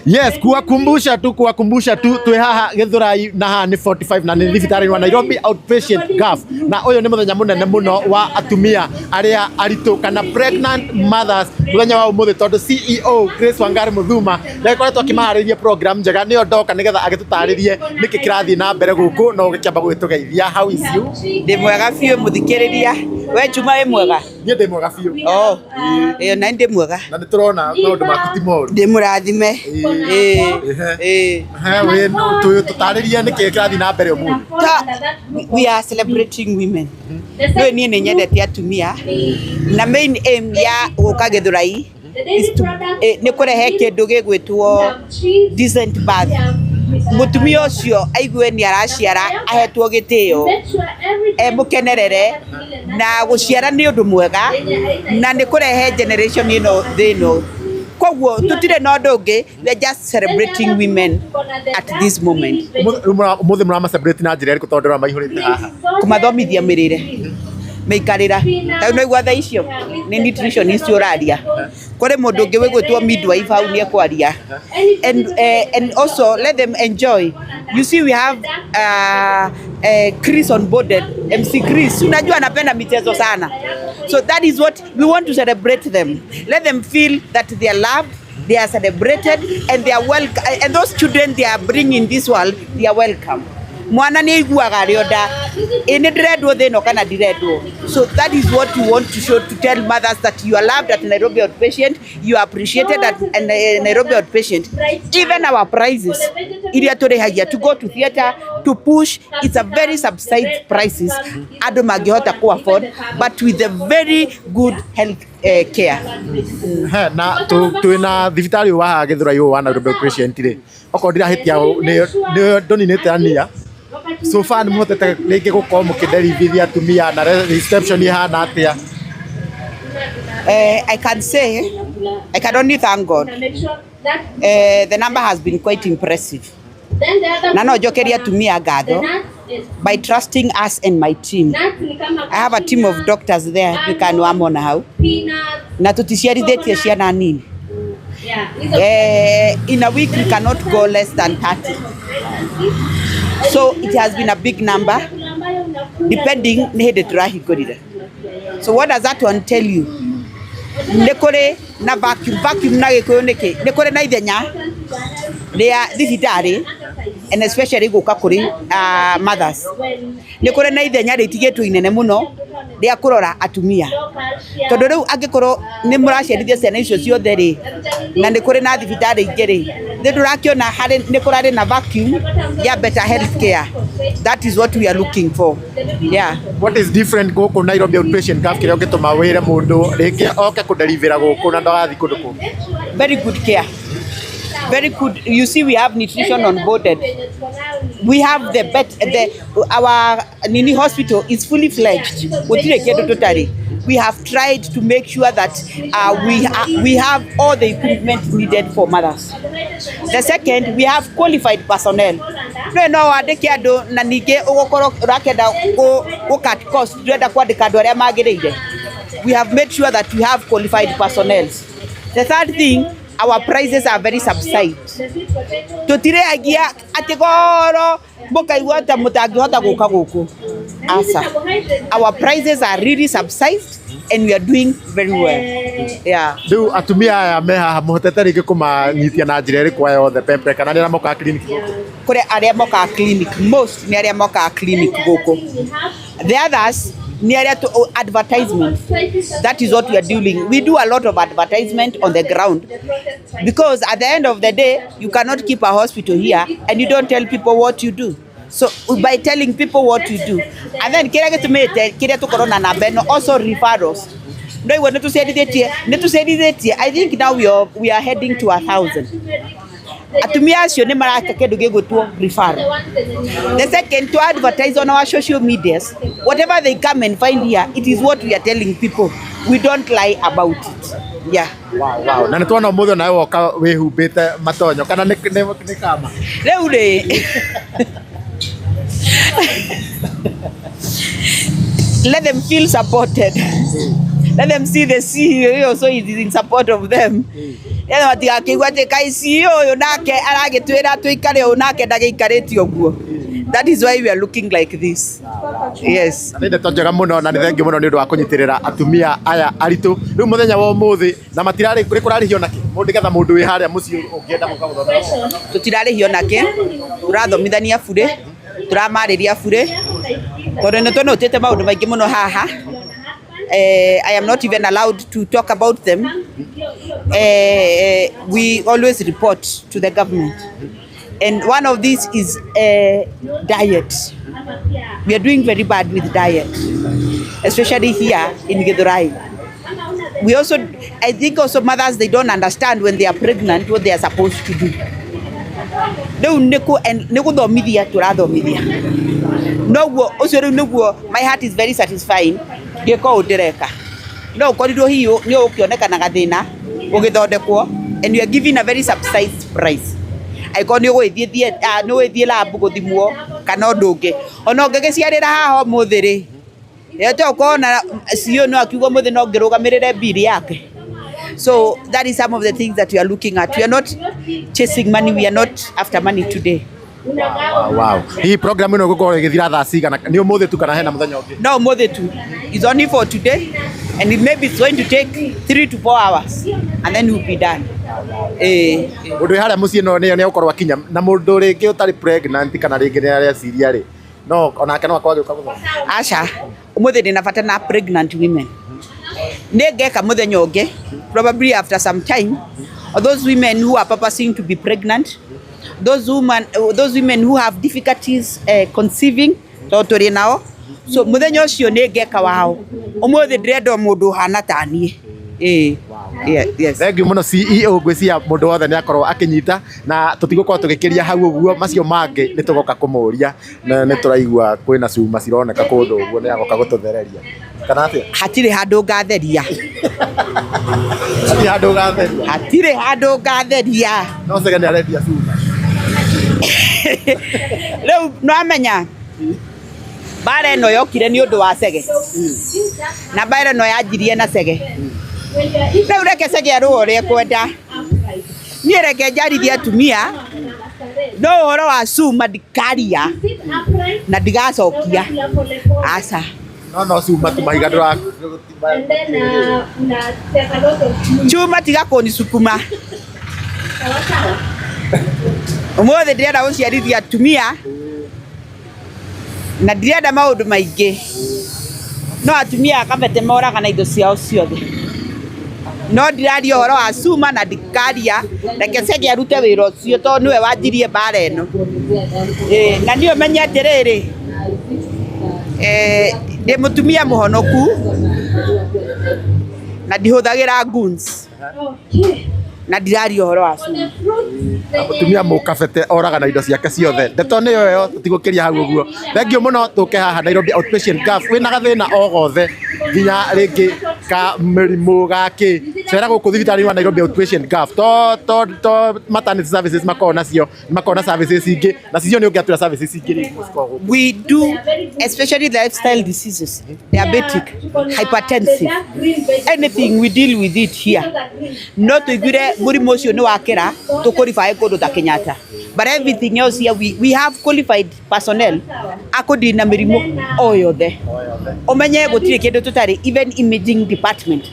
Yes, kuwakumbusha tu twĩ haha Githurai na haha nĩ 45 na nĩ thibitarĩ wa Nairobi Outpatient GAF, na ũyũ nĩ mũthenya mũnene mũno wa atumia arĩa aritũ kana pregnant mothers, mũthenya wa ũmũthĩ, tondũ CEO Grace Wangari Muthuma nĩ akoretwo akĩmaharĩria program njega. Nĩyo ndoka nĩgetha agĩtũtarĩrie nĩkĩ kĩrathiĩ na mbere gũkũ. No ũgĩkĩamba gũgĩtũgeithia, how is you? Ndĩ mwega biũ, mũthikĩrĩria. We Juma, wĩ mwega? Niĩ ndĩ mwega biũ. Oh, ĩyo na ndĩ mwega. Na nĩ tũrona maũndũ maku ti moru. Ndĩ mũrathime. Ĩĩ. Ĩĩ. Ehe, wĩ tũtarĩrie nĩkĩ kĩrathiĩ na mbere ũmũthĩ. Ta we are celebrating women. Rĩu niĩ nĩ nyendete atumia, na main aim ya gũka Gĩthũrai is to nĩ kũrehe kĩndũ gĩgwĩtwo decent birth. Mũtumia ũcio aigue nĩ araciara, ahetwo gĩtĩo, emũkenerere, na gũciara nĩ ũndũ mwega na nĩ kũrehe generation ĩno thĩ ĩno. Koguo tũtirĩ na ũndũ ũngĩ, we are just celebrating women at this moment. Ũmũthĩ mũrama celebrate na njĩra ĩrĩkũ, tondũ ndĩrona maihũrĩte haha? Kũmathomithia mĩrĩre, mĩikarĩra. Ta rĩu naigua thaa icio nĩ nutritionist ũraria, kũrĩ mũndũ ũngĩ wĩgwĩtwo midwife hau nĩ ekwaria, and also let them enjoy. You see, we have Chris on board, MC Chris. Unajua anapenda michezo sana, so that is what we want to celebrate them, let them feel that they are loved, they are celebrated and they are welcome, and those children they are bringing in this world, they are welcome. Mwana nĩ aiguaga arĩ onda ĩ nĩ ndĩrendwo thĩ ĩno kana ndirendwo. So that is what we want to show, to tell mothers that you are loved at Nairobi Outpatient, you are appreciated at Nairobi Outpatient. Even our prices iria tũrĩhagia to go to theatre, to push, it's a very subsidized prices andũ mangĩhota ku afford, but with a very good health care. He, na twĩna thibitarĩ ũyũ wa haha Gĩthũrai, ũyũ wa Nairobi Outpatient rĩ, okorwo ndirahĩtia nĩ ndũninĩte ania. So far nĩ mũhotete rĩngĩ gũkorwo mũkĩnderithia atumia na reception ĩhana atĩa? I can say I can only thank God. The number has been quite impressive. Na no njokerie atumia ngatho by trusting us and my team. I have a team of doctors there, ndikanwamona hau, na tũticiarithĩtie ciana nini. In a week we cannot go less than 30. So it has been a big number, depending nĩ hĩndĩ tũrahingũrire. So what does that one tell you? Nĩ kũrĩ na vacuum. Vacuum na Gĩkũyũ nĩ kĩ? Nĩ kũrĩ na ithenya rĩa thibitarĩ, and especially gũka kũrĩ mothers. Nĩ kũrĩ na ithenya rĩtigĩtwo inene mũno rĩa kũrora atumia, tondũ rĩu angĩkorwo nĩ mũraciarithia ciana icio ciothe rĩ, na nĩ kũrĩ na thibitarĩ ingĩ rĩ, nĩ ndũrakĩona harĩ nĩ kũrarĩ na vacuum ya better health care. That is what we are looking for, yeah. What is different gũkũ Nairobi Outpatient GAF kĩrĩa ũngĩtũma wĩre mũndũ rĩngĩ oke kũnderivĩra gũkũ na ndagathiĩ kũndũ kũngĩ? Very good care, very good. You see, we have nutrition on boarded, we have the bet the our nini hospital is fully fledged. Gũtirĩ kĩndũ tũtarĩ. We have tried to make sure that we have all the equipment needed for mothers. The second, we have qualified personnel. No no wandĩke andũ na ningĩ ũgũkorwo ũrakĩenda gũ cut cost, ndũrenda kwandĩka andũ arĩa magĩrĩire. We have made sure that we have qualified personnel. The third thing, our prices are very subsidized. Tũtirĩhagia atĩ goro mũkaigua ta mũtangĩhota gũka gũkũ. Asa, our prices are really subsidized and we are doing very well, yeah. Rĩu atumia aya me haha, mũhotete rĩngĩ kũmanyitia na njĩra ĩrĩkũ aya othe pempe, kana nĩ arĩa mokaga clinic gũkũ? Kũrĩ arĩa mokaga clinic, most nĩ arĩa mokaga clinic gũkũ. The others nĩ arĩa advertisement. That is what we are doing. We do a lot of advertisement on the ground, because at the end of the day you cannot keep a hospital here and you don't tell people what you do. So by telling people what you do, and then kĩrĩa gĩtũmĩte kĩrĩa tũkorwo na namba ĩno, also referrals. No igua nĩ tũciarithĩtie. I think now we are heading to 1,000. Atumia acio nĩ maraka kĩndũ gĩgwĩtwo referral. The second, to advertise on our social medias. Whatever they come and find here, it is what we are telling people. We don't lie about it, yeah. Wow. Na nĩ tuona ũmũthĩ onawe woka wĩhumbĩte matonyo, kana nĩ kama? Rĩu rĩ, let them feel supported, let them see the CEO also is in support of them. Nĩgetha matigakĩigua atĩ kaĩ CEO ũyũ nake aragĩtwĩra tũikare ũũ nake ndagĩikarĩte ũguo. That is why we are looking like this. Yes. Nĩ ndeto njega mũno na nĩ thengiũ mũno nĩ ũndũ wa kũnyitĩrĩra atumia aya aritũ rĩu mũthenya wa ũmũthĩ na matirarĩ kũrĩ kũrarĩhio nakĩ mũndũ nĩgetha mũndũ wĩ harĩa mũciĩ ũngĩenda gũka gũthomera. Tũtirarĩhio nakĩ, tũrathomithania burĩ, tũramarĩria burĩ, tondũ nĩ tũnotĩte maũndũ maingĩ mũno haha. I am not even allowed to talk about them. We always report to the government. And one of these is diet. We are doing very bad with diet, especially here in Githurai. We also, I think also mothers, they don't understand when they are pregnant what they are supposed to do. Rĩu nĩ gũthomithia tũrathomithia, noguo ũcio rĩu nĩguo my heart is very satisfying ngĩka ũũ ndĩreka. No ũkorirwo hihi nĩ ũkĩoneka na gathĩna ũgĩthondekwo, and you are giving a very subsidized price angĩkorwo nĩ ũgũgĩthiĩ nĩ ũgũgĩthiĩ lab gũthimwo kana ũndũ ũngĩ. Ona ũngĩgĩciarĩra haha ũmũthĩ rĩ, to ũkorwo na CEO no akiuga ũmũthĩ no ngĩrũgamĩrĩre bill yake. So that is some of the things that we are looking at. We are not chasing money, we are not after money today. Wow. Hihi program ĩno ĩgũkorwo ĩgĩthira thaa cigana? Nĩ ũmũthĩ tu kana hena mũthenya ũngĩ? No, ũmũthĩ tu. It's only for today, and it maybe it's going to take 3 to 4 hours and then we'll be done. Mũndũ wĩ harĩa mũciĩ no nĩ egũkorwo akinya na mũndũ rĩngĩ ũtarĩ pregnant kana rĩngĩ nĩ areciria rĩ, no onake no akorwo agĩũka gũthoma? Aca, ũmũthĩ ndĩna bata na pregnant women. Nĩ ngeka mũthenya ũngĩ, probably after some time, those women who are purposing to be pregnant, those women who have difficulties conceiving, tondũ tũrĩ nao. So mũthenya ũcio nĩ ngeka wao. Ũmũthĩ ndĩrenda o mũndũ ũhana ta niĩ. Yeah, yes. Thank you mũno CEO, ngwĩciria mũndũ wothe nĩ akorwo akĩnyita na tũtigũkorwo tũgĩkĩria hau ũguo, macio mangĩ nĩ tũgoka kũmũria na nĩ tũraigua kwĩna cuma cironeka kũndũ ũguo, nĩ agoka gũtũthereria kana atĩa? Hatirĩ handũ ngatheria. Hatirĩ handũ ũgatheria? Hatirĩ handũ ngatheria. No Chege nĩ arendia cuma. Rĩu nwamenya mbara ĩno yokire nĩ ũndũ wa Chege, na mbara ĩno yanjirie na Chege. Rĩu reke Chege arũe ũrĩa ekwenda, niĩ reke njarithie atumia. No ũhoro wa cuma ndikaria na ndigacokia, aca. No cuma tu mahiga ndũra Chuma tiga kũnisukuma. Ũmũthĩ ndĩrenda gũciarithia atumia na ndirenda maũndũ maingĩ, no atumia a Kabete moraga na indo ciao ciothe. No ndiraria ũhoro wa cuma na ndikaria, reke Chege arute wĩra ũcio tondũ nĩwe wanjirie mbara ĩno. Na niĩ ũmenye atĩrĩrĩ, ndĩ mũtumia mũhonoku na ndihũthagĩra guns na ndiraria ũhoro wa cuma. Mũtumia mũkabete oraga na indo ciake ciothe, ndeto nĩyo ĩyo, tũtigũkĩria hau ũguo. Thengiũ mũno, tũke haha Nairobi Outpatient Gulf wĩna gathĩna o gothe nginya rĩngĩ ka mĩrimũ gakĩ, cera gũkũ thibitarĩ wa Nairobi Outpatient Gulf. To maternity services makoragwo nacio, makoragwo na services ingĩ na cio nĩ ũngĩatwĩra services ingĩ rĩngĩ cikoragwo gũkũ. We do, especially lifestyle diseases, diabetic, hypertensive, anything, we deal with it here. No tuiguire mũrimũ ũcio nĩ wakĩra tũkũribae kũndũ ta Kenyatta, but everything else here we have qualified personnel akũdeal na mĩrimũ o yothe. Ũmenye gũtirĩ kĩndũ tũtarĩ, even imaging department.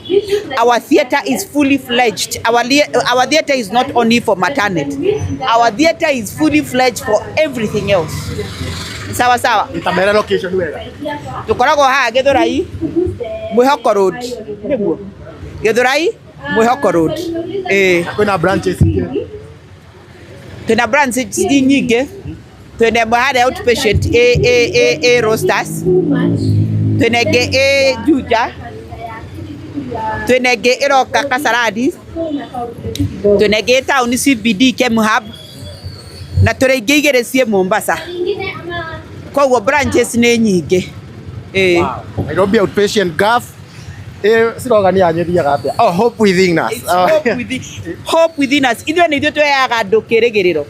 Our theatre is fully fledged. Our theatre is not only for maternity, our theatre is fully fledged for everything else. Sawa sawa. Tamera location wega. Tũkoragwo haha Gĩthũrai Mwĩhoko Road, nĩguo Gĩthũrai Mwĩhoko Road, ĩĩ. Kwĩna branches ingĩ? Twĩna branches nyingĩ. Twĩna ĩmwe harĩa outpatient ĩ Roasters, twĩna ĩngĩ ĩ Juja, twĩna ĩngĩ ĩroka Kasarani, twĩna ĩngĩ ĩ town CBD Kemhub, na tũrĩ ingĩ igĩrĩ ciĩ Mombasa. Koguo branches nĩ nyingĩ, ĩĩ. Nairobi Outpatient Gulf, slogan yanyu ĩthiaga atĩa? Oh, hope within us. It's hope within us. Ithuĩ nĩ ithuĩ tweaga andũ kĩrĩgĩrĩro,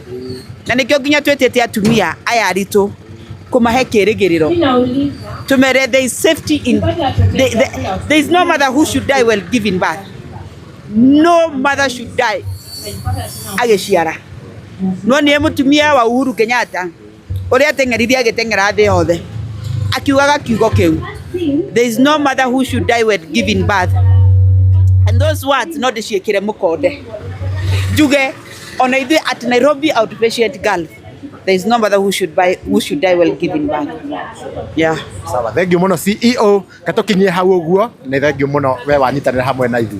na nĩkĩo nginya twĩtĩte atumia aya aritũ kũmahe kĩrĩgĩrĩro, tũmere there is safety in there is no mother who should die while giving birth. No mother should die agĩciara. No nĩ mũtumia wa Uhuru Kenyatta ũrĩa ateng'erire agĩteng'era thĩ yothe akiugaga kiugo kĩu, "There is no mother who should die when giving birth." And those words no ndĩciĩkĩre mũkonde, njuge ona ithuĩ at Nairobi Outpatient Gulf, there is no mother who should die while giving birth, yeah. Sawa, thank you muno CEO, katukinyie hau uguo. Nĩ thank you muno we wanyitanĩra hamwe na ithuĩ.